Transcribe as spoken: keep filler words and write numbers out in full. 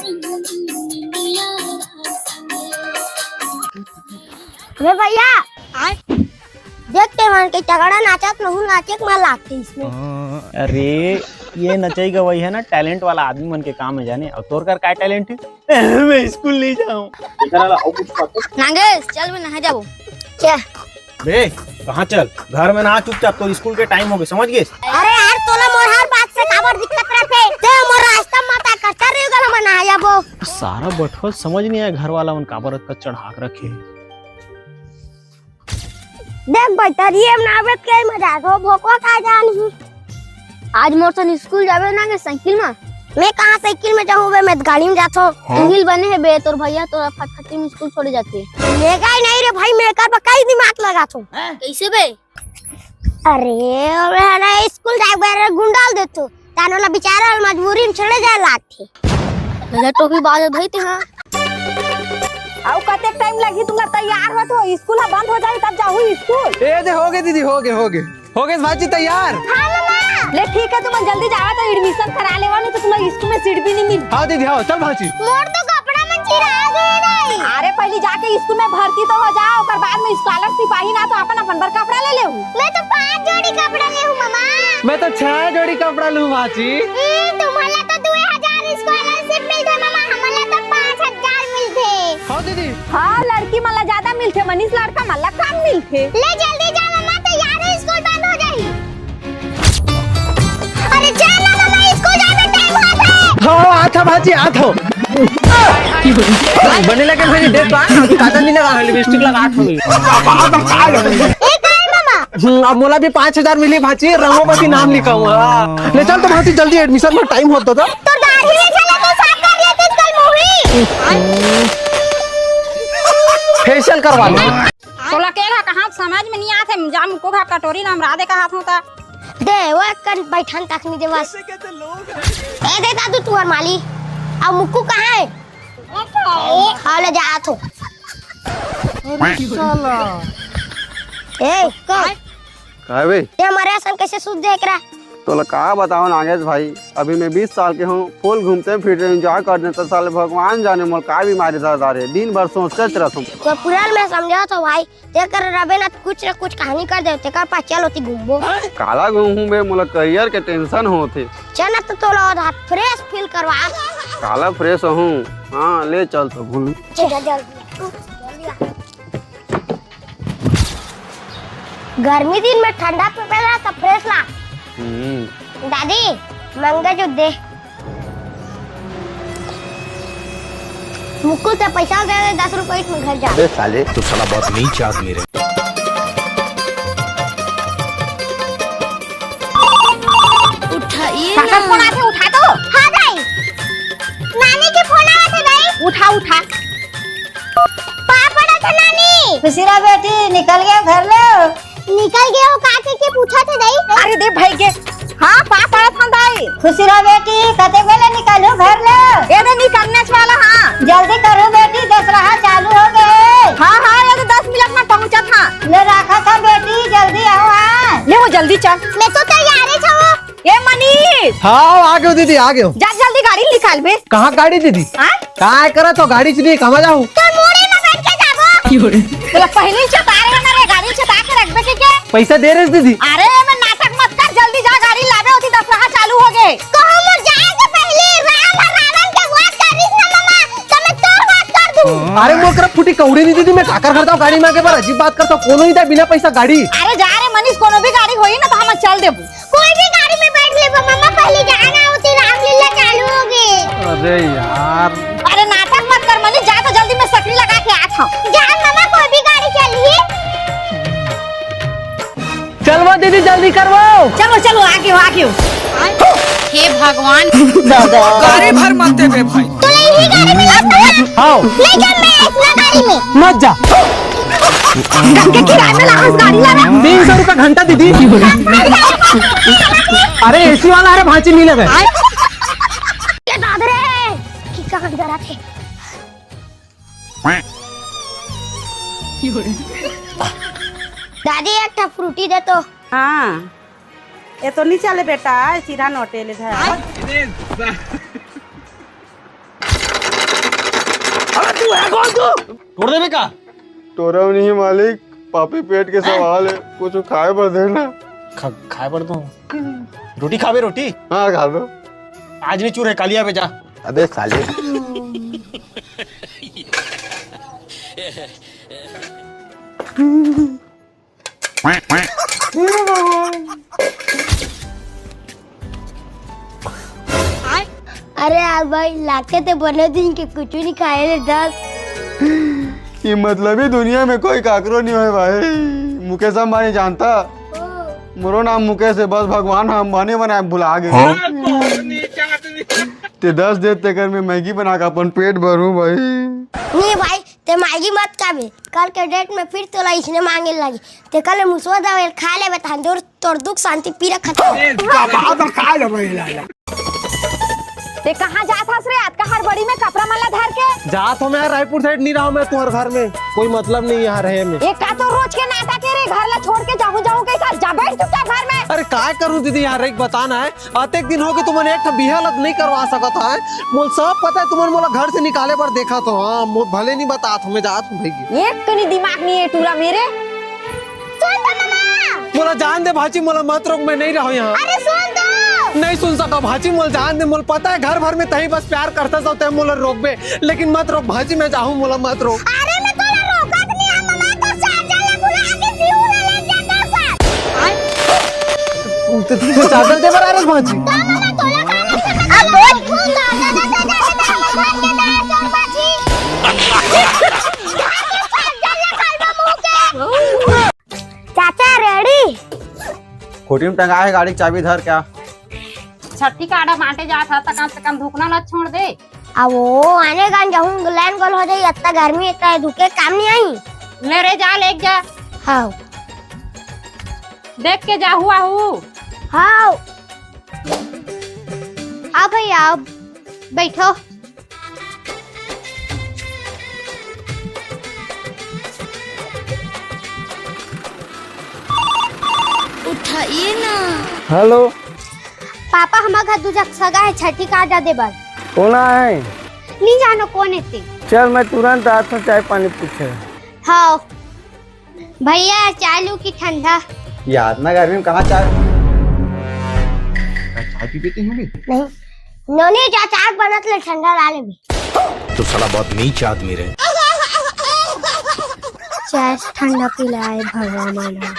अबे भैया, देख ते मन के तगड़ा नाचत, नहू नाचे के मन लागथे इसमें। अरे, ये नचई गवई हे ना, talent वाला आदमी मन के काम हे जाने। अउ तोर कर काय talent हे? मैं स्कूल नहीं जाऊँ। नागेश, चल बे, नहाए जाबो। चल। बे, कहाँ चल? घर में नहा चुपचाप, तोर स्कूल के time होगे, समझ गेस? अरे यार, तोला मोर हर बात से काबर दिक्कत रहिथे? ते मोर रास्ता में आता कर, चल रे, गला में नहाए जाबो। सारा बठवा समझ नहीं आए, घर वाला मन काबर अतका चढ़ा के रखे। देख भाई, तरिये में नाहबे त कई मजा आथे, भोकवा खा जान। आज मोर सन स्कूल जाबे ना के साइकिल में? मैं कहाँ साइकिल में जाहूँ बे, मैं त गाड़ी में जाथों। हाँ। उहिल बने हे बे, तोर भैया तोला फटफटी में स्कूल छोड़े जाथे। मेंगा ही नहीं रे भाई, मैं एकर बर कई दिमाग लगाथों। कइसे बे? अरे, अरे, अरे, स्कूल जाए बर गुंडाल देथों। तानो ला बेचारा ल मजबूरी में छोड़े जाए लागथे। गलत टोपी बाज भाई ते, हाँ। अउ कतेक time लगही तुमला तैयार होत हो? स्कूल ह बंद हो जाही तब जाहू स्कूल। ए दे, होगे दीदी, होगे, होगे। होगे भांची तैयार। हाँ मामा। ले ठीक है, तुमन जल्दी जावा तो admission करा लेवा, नहीं तो तुमला स्कूल में seat भी नहीं मिल। हाँ दीदी, हाँ, चल भांची। मोर तो कपड़ा मन चिरा गे नहीं। अरे पहली जाके स्कूल में भर्ती तो हो जाओ, ओकर बाद में scholarship आही ना तो अपन अपन बर कपड़ा ले लेहू। मैं तो पांच जोड़ी कपड़ा लेहूँ मामा। मैं तो छह जोड़ी कपड़ा लूँ भांची। हम्म, तुम्हारा तो दुए हजार scholarship मिलथे मामा, हमला तो पांच हजार मिलथे। हाँ दीदी। हाँ, लड़की मन ला ज्यादा मिलथे, मनीष लड़का मन ला कम मिलथे। ले जल्दी जा मामा, तैयार हो, स्कूल बंद हो जाही। अरे जा ना मामा, स्कूल जाए में time होत हे। हाँ, आत हँव भांची, आत हँव। बने लगे भाई, देख तो आ, काजल नहीं लगा, lipstick लगा आत हँव। ए काय मामा? हम्म, अब मोला भी पाँच हजार मिली भांची, रंगों में भी नाम लिखाऊंगा। ले चल तो भांची जल्दी, admission में time होत हे तो। तो दाढ़ी में चले तो साफ कर लेते कल मुही। Facial करवा लो। तोला केल ह कहाँ समझ में नहीं आत हे, जा मुक्कू घर कटोरी ला हमला दे कहात हँव त। दे, वो एक कन बैठन तक नहीं दे बस। ए दे दादू तुहर माली। अब मुक्कू कहाँ हे? हाँ, ले जात हँव। अरे साला। ए, का? काय बे? ये हमारे असन कैसे सूत देख रहा? तोला का बताओ नागेश भाई, अभी मैं बीस साल के हँव, full घूमते फिरते enjoy करते, त साले भगवान जाने मोला का बीमारी धर डारे, दिन भर सोचते रहत हँव। तो पूरा मैं समझात हँव भाई, तेकर रबे ना कुछ ना कुछ कहानी कर दे, तेकर पाछे चल ओती घूमबो। काला घूमहूँ बे, मोला career के tension होत हे। चल ना तो तोला आधा fresh feel करवा। काला fresh हूँ, हाँ ले चल तो घूम। चल जल्दी। गर्मी दिन में ठंडा पे पहला सब fresh ला। हम्म। दादी, मंगे जो दे। मुकुल से पैसा दे दे, दस रुपए में घर जा। अबे साले, तू साला बहुत नीच आदमी रे। उठाइए काकर ना। फोन आथे, उठा तो। हाँ दाई, नानी के फोन आथे दाई। उठा, उठा। पाँव पड़त हँव नानी। खुशी रह बेटी, निकल गेव घर ले। निकल गेव का कहिके पूछत हे दाई। अरे दे भाई के। हाँ, पाँव पड़त हँव दाई। खुशी रह बेटी, कते बेले निकलहू घर ले। ए दे निकलने वाला हाँ। जल्दी करहू बेटी, दसरहा चालू होगे। हाँ, हाँ, ये तो दस मिनट में पहुँचत हँव। ले राखत हँव बेटी, जल्दी आव हाँ। ले वो जल्दी चल। मैं तो तैयार हँव। ए मनीष! हाँ, आ गेव दीदी, आ गेव। जा जल्दी गाड़ी निकाल बे। कहाँ गाड़ी दीदी? हाँ? काय करत हो, गाड़ी च नहीं, कहाँ जाहू? तोर मुड़ी में बैठ के जाबो। तोला पहली चेता रहे ना रे, गाड़ी चेता के रखबे के के? पैसा दे रहे दीदी। अरे मैं नाटक मत कर, जल्दी जा गाड़ी लाबे, ओती दसरहा चालू होगे। कहूँ मोर जाए के पहली राम और रावण के वध करिस ना मामा, तो मैं तोर वध कर दूँ। अरे मोर करा फूटी कौड़ी नहीं दीदी, मैं काकर करता हूँ गाड़ी में आके, पर अजीब बात करता हूँ, कोनो नहीं दे बिना पैसा गाड़ी। अरे जा रे मनीष, कोनो भी गाड़ी होही ना तो हम चल देबो। कोई भी गाड़ी में बैठ लेबो मामा, पहले जाना होती, रामलीला चालू होगे। अरे यार। अरे नाटक मत कर मनीष, जा तो जल्दी मैं सकरी लगा के आत हँव। जा मामा, कोई भी गाड़ी चलही। चलवो दीदी, जल्दी करवो। चलो, चलो, आगे हो, आगे हो। हे भगवान। गाड़ी भर मत देबे भाई। तो ले ही गाड़ी में ले जा। हाँ। ले जा मैं अपना गाड़ी में। मत जा। गंगे किराए में लाहस गाड़ी ला रहा। तीन सौ रुपया घंटा दीदी। अरे एसी वाला, अरे भांची मिले गए। ये दाद रे, कि कहाँ जरा थे? दादी एक ठा फ्रूटी दे तो। हाँ, ये तो नहीं चले बेटा, सिरा नोटे ले धर। अरे बा- छोड़ देबे का? टोरव नहीं मालिक, पापी पेट के सवाल है, कुछ खाए बर देना। खा, खाए बर दो। रोटी खाबे, रोटी? हाँ, खा दो। आज नहीं चूर है, काली आबे जा। अबे साले। अरे यार भाई, लाके ते बने दिन के कुछ नहीं खाए ले दस। ये मतलबी दुनिया में कोई काकरो नहीं होए भाई। मुकेश अंबानी जानता? मोरो नाम मुकेश है, बस भगवान ह अंबानी बनाए भुला गए। ते दस दे, तेकर में मैगी बना के अपन पेट भरू भाई। नहीं भाई, ते मैगी मत खाबे, कल के डेट में फिर तोला इसने मांगे लगी। ते कल मुसवा दवाई खा लेबे, तहां तोर, तोर दुख शांति पीरा खत्म। ए, बाबा, अब खा लेबे, ला, ला। ते कहाँ जात हस रे? अतका हड़बड़ी में कपड़ा मन ला धर के। जात हो मैं रायपुर side, नहीं रहा मैं तुम्हारे घर में, कोई मतलब नहीं यहाँ रहे में। ये का तो रोज के नाटक है रे, घर ला छोड़ के जाहूं जाहूं के साथ जा, बैठ चुपचाप घर में। अरे काय करूं दीदी, यहाँ रह के बताना है। अतेक दिन हो गए तुमन एक ठा बिहा ला नहीं करवा सकत है। मोला सब पता है, तुमन मोला घर से निकाले बर देखत हो। हाँ, मो-, भले नहीं बतात हो, मैं जात हूँ भाई। एक कनी दिमाग नहीं है टूरा मेरे। सुन तो ममा। मोला जान दे भाजी, मोला मत रोक, मैं नहीं रहूँ यहाँ। अरे सुन तो। नहीं सुन सका भाजी, मोला जान दे, मोला पता है घर भर में तही बस प्यार करता सो ते मोला रोकबे, लेकिन मत रोक भाजी, मैं जाहूँ, मोला मत रोक। अरे मैं तोला रोकत नहीं हूँ ममा, तो चार्जर ला भुला के फ्यूज ले ले जा कर। तू, तू चार्जर दे बर आ रहे भाजी? चाचा रेडी। खूंटी में टंगा है गाड़ी के चाबी धर क्या? छट्ठी काड़ा बांटे जात ह, त कम से कम धुकना ला छोड़ दे। अब वो आने गान जाहूं, लाइन गोल हो जाई, अत्ता गर्मी, अत्ता धुके काम नहीं आई। ले रे, जा, लेके जा। हाँ। देख के जाहू आहू। हाँ। आओ भैया, आओ, बैठो। उठाइए ना। हेलो। पापा, हमर घर दू झन सगा है, छट्ठी काड़ा दे बर। कोन आए? नहीं जानो कोन हे ते। चल, मैं तुरंत आत हूँ चाय पानी पूछे। हाँ। भैया, चाय लूं कि ठंडा? यार, इतना गर्मी में कहाँ चाय? चाय पी पीते होंगे? नहीं। नोनी, जा चाय बनत ले, ठंडा ला ले भी। तो साला बहुत नीच आदमी रहे। चाय ठंडा पिलाए भगवान।